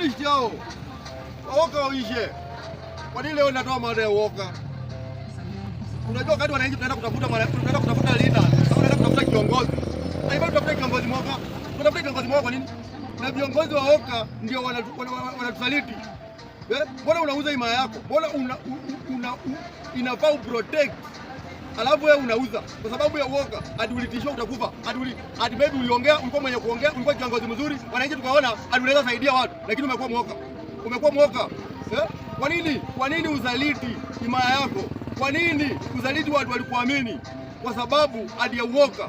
Finish yao. Waoka waishe. Kwa nini leo natoa mada ya uoka? Unajua wakati wananchi tunaenda kutafuta leader, au tunaenda kutafuta kiongozi. Haifai tutafute kiongozi mwoka. Tunatafuta kiongozi mwoka kwa nini? Na viongozi wa oka ndio wanatusaliti. Eh? Mbona unauza himaya yako? Mbona inafaa uprotect, alafu wewe unauza kwa sababu ya uoga, ati ulitishwa utakufa, ati maybe uliongea, ulikuwa mwenye kuongea, ulikuwa kiongozi mzuri, wananchi tukaona ati unaweza saidia watu, lakini umekuwa mwoga, umekuwa mwoga, eh? Kwa nini? Kwa nini usaliti himaya yako? Kwa nini usaliti watu walikuamini? Kwa sababu ati ya uoga.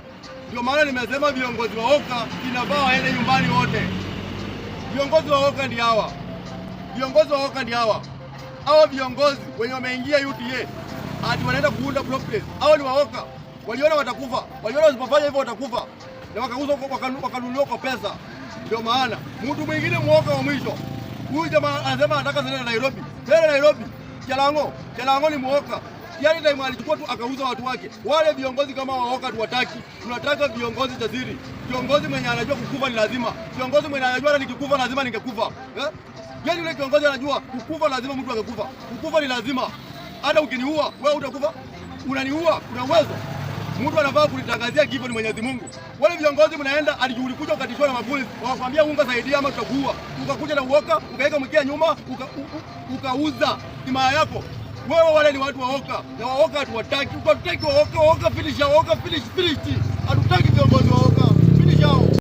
Ndio maana nimesema viongozi wa oka inafaa waende nyumbani wote. Viongozi wa oka ndio hawa, viongozi wa oka ndio hawa. Hawa viongozi wenye wameingia UDA ati wanaenda kuunda block. Hao ni waoka, waliona watakufa, waliona wasipofanya hivyo watakufa, na wakauzwa, wakanunuliwa kwa pesa. Ndio maana mtu mwingine mwoka wa mwisho, huyu jamaa anasema anataka seneta Nairobi, seneta Nairobi, Jalango, Jalango ni mwoka. Yaani time alichukua tu akauza watu wake. Wale viongozi kama waoka tuwataki. Tunataka viongozi jasiri. Kiongozi mwenye anajua kukufa ni lazima. Kiongozi mwenye anajua hata nikikufa lazima ningekufa. Eh? Yaani yule kiongozi anajua kukufa lazima mtu angekufa. Kukufa ni lazima. Hata ukiniua wewe utakufa. Unaniua, una uwezo. Mtu anafaa kulitangazia kifo ni Mwenyezi Mungu. Wale viongozi mnaenda, ulikuja ukatishwa na mapolisi, wakakwambia unga saidia ama tutakuua. Ukakuja na uoka, ukaweka mkia nyuma, ukauza himaya yako. Wewe wale ni watu waoka na waoka hatuwataki. Hatutaki waoka, waoka finish, waoka finish, finish. Hatutaki viongozi